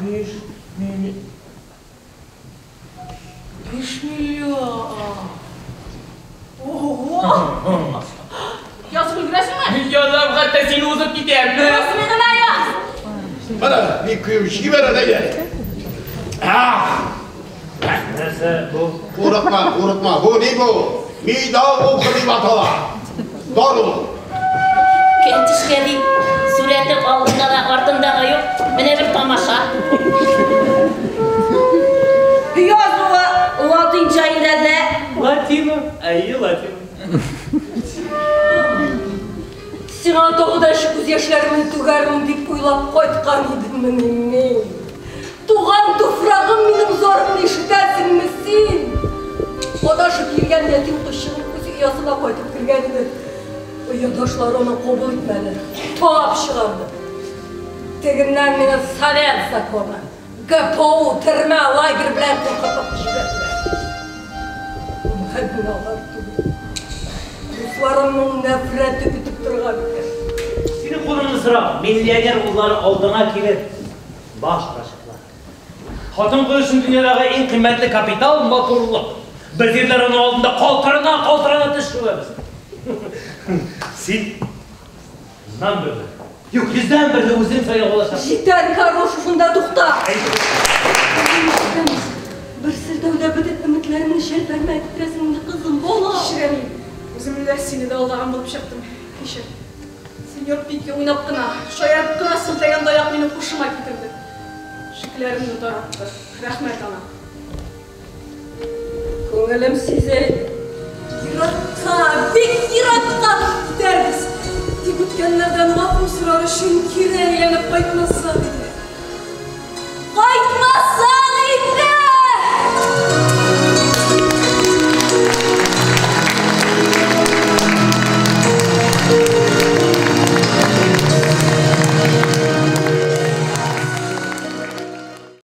5 миллион. 5 миллион. Ого! Язып өлгерәсеңме? Язам, хәтта сине узып китәм. Рәсми генә яз. Менә, мин коеп җибәр әйдә. Нәрсә бу? Курыкма, курыкма. Бу ни бу? Медовуха дип атала. Дару. Кәтишкә дип, сурәте алдында да, артында да юк. Менә бер тамаша. Язуы латинча инде әллә? Латина. Әйе, латина. Сиңа тагы да күз яшьләремне түгәрмен дип уйлап кайткан идем мин. Туган туфрагым, минем зарымны ишетәсеңме син? Адашып йөргән ятим кошчыгым үз оясына кайтып кергән иде. Оядашлары аны кабул итмәде. Талап чыгарды. Тегеннән мине совет законы, ГПУ, төрмә, лагерь белән куркытып җибәрделәр. Мин алар түгел. Дусларымның нәфрәте көтеп торган икән. Синең кулыңны сорап, миллионер уллары алдыңа килеп, баш орачаклар. Хатын-кыз өчен дөньядагы иң кыйммәтле капитал матурлык. Без ирләр аның алдында калтырана, калтырана тез чүгәбез. Син уннан берне. Юк, йөздән берне үзең сайлап алачаксың. Җитәр, Карл, шунда тукта. Бер селтәүдә бөтен өметләремне чәлпәрәмә китерәсең инде, кызым, бала. Кичер, әни. Үземне дә, сине дә алдаган булып чыктым. Кичер. Сеньор Пике уйнап кына, шаярып кына селтәгән таяк мине һушыма китерде. Шикләремне таратты. Рәхмәт аңа. Күңелем сизә иде. Еракка, бик еракка китәрбез. Тик үткәннәрдән гафу сорар өчен кире әйләнеп кайтмассак.